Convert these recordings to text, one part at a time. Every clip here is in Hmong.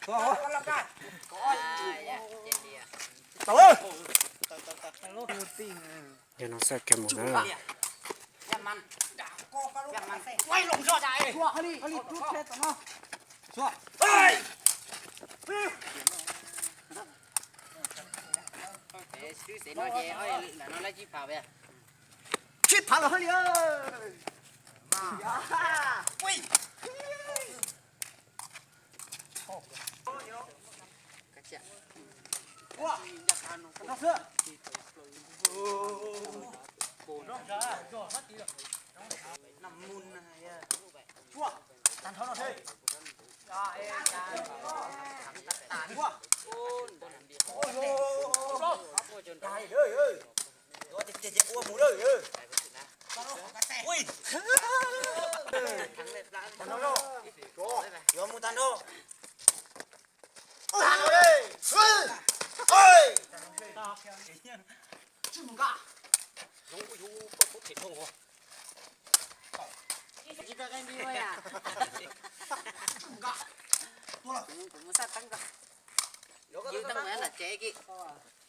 Yog no xwb kawg mus na. Sib phav los hais li. Yuav mus tag nrho.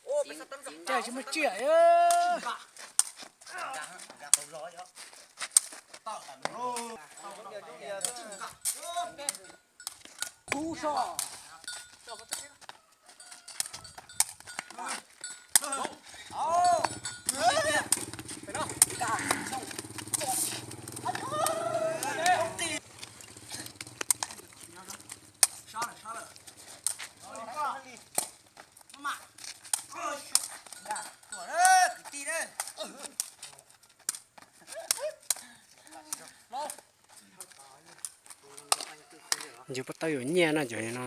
Ua, cas tsis muaj tsiaj. Yus pob tawb yuav nyiaj no cov no.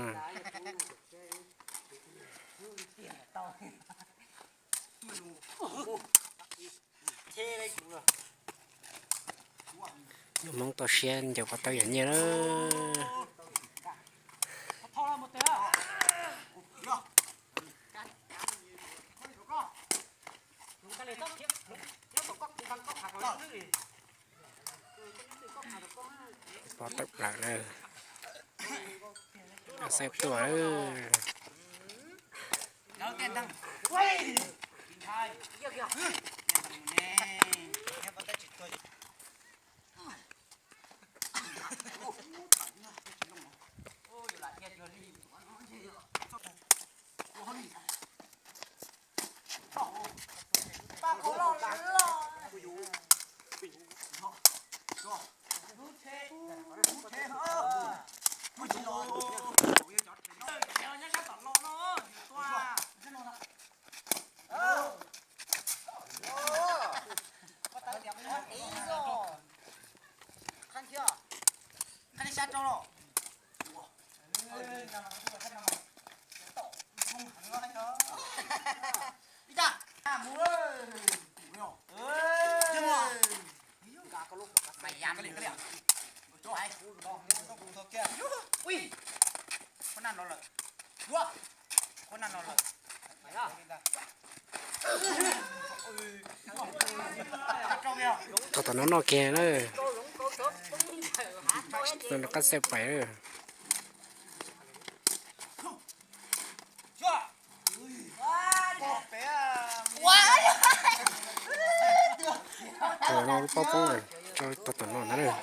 Hmoob toj siab ncaws pob tawb yuav nyiaj na. Pob tawb plaws na. Xaib tuaj. Tau tom no noj kiag na. Qab xaib pais. Tau no lub pob poob, tau tom no ntag na.